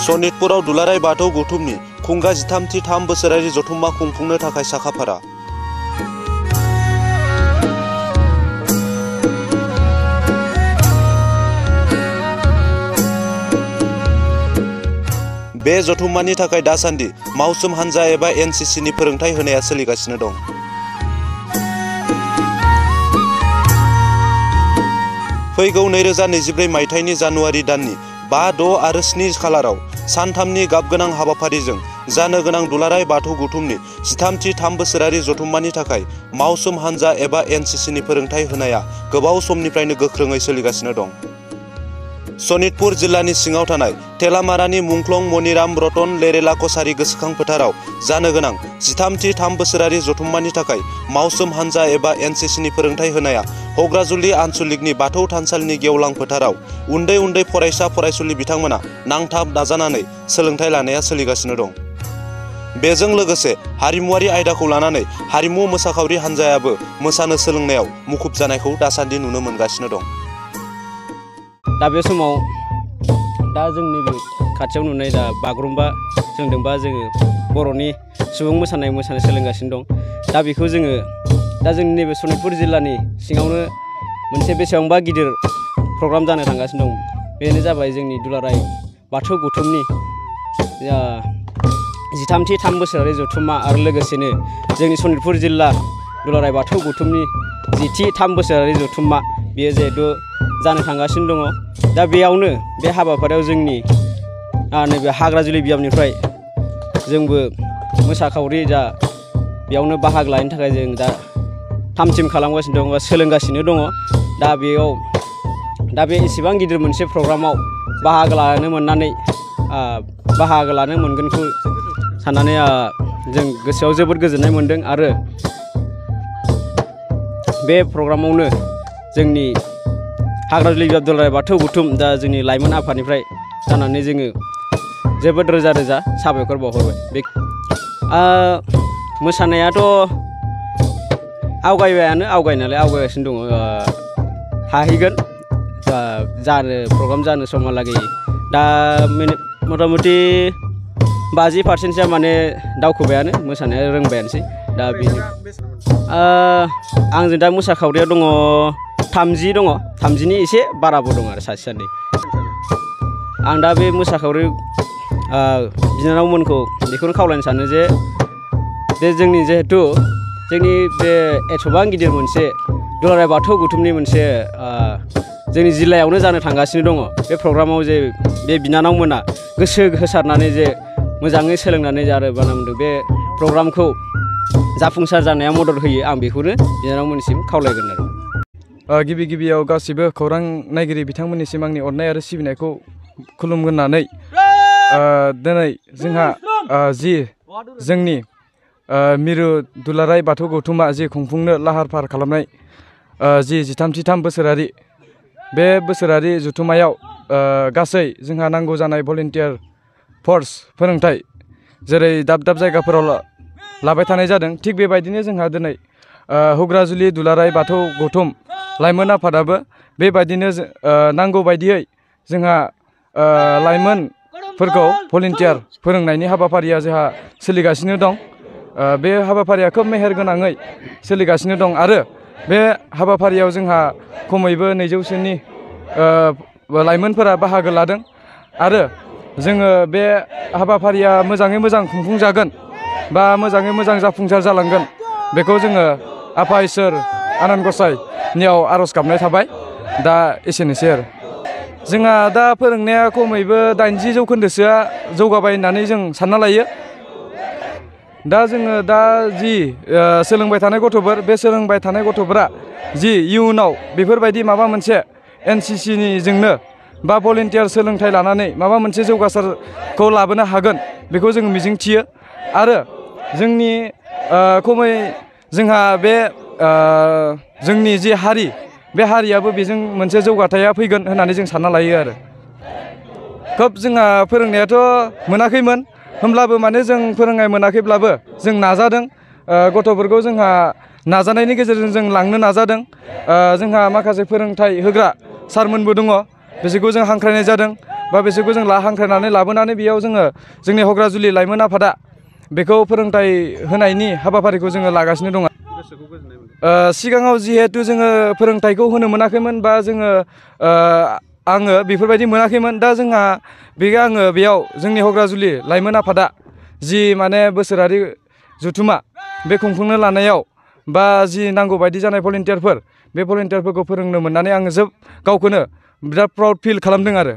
सनितपुराव दुलाराय बाथौ गौथुमनि खुंगा 13 बोसोरारि जथुम्मा खुंफुंनो थाखाय साखाफारा। बे जथुम्मानि थाखाय दासान्दि मावसोम हान्जा एबा एनसीसी नि फोरोंथाय होनाया सोलिगासिनो दं। फैगौ 2024 मायथाइनि जानुवारि दाननि 5, 6 आरो 7 खालाराव सानथामनि गाबगोनां हाबाफारिजों जानो गोनां दुलाराय बाथौ गौथुमनि 13 बोसोरारि जथुम्मानि थाखाय मावसोम हान्जा एबा एनसीसी नि फोरोंथाय होनाया गोबाव समनिफ्रायनो गोख्रोङै सोलिगासिनो दं। सनितपुर जिल्लानि सिङाव थानाय थेलामारानि मुंख्लं मनिराम रतन लेरेला कसारी गोसोखां फोथाराव जानो गोनां 13 बोसोरारि जथुम्मानि थाखाय मावसोम हान्जा एबा एनसीसी नि फोरोंथाय होनाया हग्राजुलि आनसलिकनि बाथौ थानसालिनि गेवलां फोथाराव उन्दै उन्दै फरायसा फरायसुलि बिथांमोना नांथाब नाजानानै सोलोंथाय लानाया सोलिगासिनो दं। बेजों लोगोसे हारिमुवारि आयदाखौ लानानै हारिमु मोसाखावरि हान्जायाबो मोसानो सोलोंनायाव मुखुब जानायखौ दासान्दि नुनो मोनगासिनो दं। दा बे समाव दा जोंनि बे खाथियाव नुनाय दा बागुरुम्बा जोंदोंबा जोङो बर'नि सुबुं मोसानाय सोलोंगासिनो दं। दा बेखौ जोङो दा जोंनि नैबे सनितपुर जिल्लानि सिङावनो मोनसे बेसेबांबा गिदिर प्रग्राम जानो थांगासिनो दं। बेनो जाबाय जोंनि दुलाराय बाथौ गौथुमनि 13 बोसोरारि जथुम्मा आरो लोगोसेनो जोंनि सनितपुर जिल्ला दुलाराय बाथौ गौथुमनि 13 बोसोरारि जथुम्मा बेयो जिहेतु जानो थांगासिनो दङ। दा बेयावनो बे हाबाफारियाव जोंनि नैबे हाग्राजुलि बियामनिफ्राय जोंबो मोसाखावरि जा बेयावनो बाहागो लानो थाखाय जों दा थाम-थिम खालामगासिनो दं बा सोलोंगासिनो दङ। दा बेयाव दा बे एसेबां गिदिर मोनसे प्रग्रामाव बाहागो लानो मोननानै बाहागो लानो मोनगोनखौ साननानै जों गोसोआव जोबोद गोजोननाय मोनदों। आरो बे प्रग्रामावनो जोंनि हाग्राजुलि दुलाराय बाथौ गौथुम दा जोंनि लाइमोन आफादनिफ्राय जानानै जोङो जोबोद रोजा रोजा साबायखर बावहरबाय। बे मोसानायाथ' आवगायनायालाय आवगायगासिनो दङ। हाहैगोन प्रग्राम जानो समहालागै दा मथा मथि 50% माने दावखोबायानो मोसानाया रोंबायानोसै। दा बेनो आंजों दा मोसाखावरिया दङ 30 दङ, 30नि एसे बाराबो दं आरो सासे सानै। आं दा बे मोसाखावरि बिनानावमोनखौ बेखौनो खावलायनो सानो जे जोंनि जिहेथु जोंनि बे एथबां गिदिर मोनसे दुलाराय बाथौ गौथुमनि मोनसे जोंनि जिल्लायावनो जानो थांगासिनो दङ। बे प्रग्रामाव जे बे बिनानावमोना गोसो होसारनानै जे मोजाङै सोलोंनानै आरो बानायदों बे प्रग्रामखौ जाफुंसार जानायाव मदद होयो, आं बेखौनो बिनानावमोननिसिम खावलायगोन आरो। गिबियाव गासिबो खौरां नायगिरि बिथांमोननिसिम आंनि अननाय आरो सिबिनायखौ खुलुमग्रोनानै दिनै जोंहा जि जोंनि मिरु दुलाराय बाथौ गौथुमा जि खुंफुंनो लाहार फाहार खालामनाय जि 13 बोसोरारि बे बोसोरारि जथुम्मायाव गासै जोंहा नांगौ जानाय भलेन्टियार फर्स फोरोंथाय जेरै दाब दाब जायगाफोराव लाबाय थानाय जादों, थिग बेबायदिनो जोंहा दिनै हग्राजुलि दुलाराय बाथौ गौथुम लाइमोन आफादाबो बेबायदिनो नांगौ बायदियै जोंहा लाइमोनफोरखौ भलेन्टियार फोरोंनायनि हाबाफारिया जोंहा सोलिगासिनो दं। बे हाबाफारिया खोब मेहेरगोनाङै सोलिगासिनो दं आरो बे हाबाफारियाव जोंहा खमैबो 200सोनि लाइमोनफोरा बाहागो लादों आरो जोङो बे हाबाफारिया मोजाङै मोजां खुंफुंजागोन बा मोजाङै मोजां जाफुंसार जालांगोन बेखौ जोङो आफा इसोर आनान गसाइनियाव आर'ज गाबनाय थाबाय। दा एसेनोसै आरो जोंहा दा फोरोंनाया खमैबो 80% जौगाबाय होननानै जों सानना लायो। दा जोङो दा जि सोलोंबाय थानाय गथ'फोर, बे सोलोंबाय थानाय गथ'फोरा जि इयुनाव बेफोरबायदि माबा मोनसे एनसीसीनि जोंनो बा भलेन्टियार सोलोंथाइ लानानै माबा मोनसे जौगासारखौ लाबोनो हागोन बेखौ जों मिजिंथियो। आरो जोंनि जोंहा बे जोंनि जि हारि, बे हारियाबो बेजों मोनसे जौगाथाया फैगोन होननानै जों सानना लायो आरो। खोब जोंहा फोरोंनायाथ' मोनाखैमोन, होमब्लाबो माने जों फोरोंनाय मोनाखैब्लाबो जों नाजादों। गथ'फोरखौ जोंहा नाजानायनि गेजेरजों जों लांनो नाजादों। जोंहा माखासे फोरोंथाइ होग्रा सारमोनबो दङ, बिसोरखौ जों हांख्रायनाय जादों बा बिसोरखौ जों हांख्रायनानै लाबोनानै बेयाव जोङो जोंनि हग्राजुलि लाइमोन आफादा बेखौ फोरोंथाइ होनायनि हाबाफारिखौ जोङो लागासिनो दङ। सिगाङाव जिहेतु जोङो फोरोंथाइखौ होनो मोनाखैमोन बा जोङो आङो बेफोरबायदि मोनाखैमोन। दा जोंहा आङो बेयाव जोंनि हग्राजुलि लाइमोन आफादा जि माने बोसोरारि जथुमा बे खुंफुंनो लानायाव बा जि नांगौ बायदि जानाय भलेन्टियारफोर बे भलेन्टियारफोरखौ फोरोंनो मोननानै आङो गावखौनो बिराद प्राउड फिल खालामदों आरो।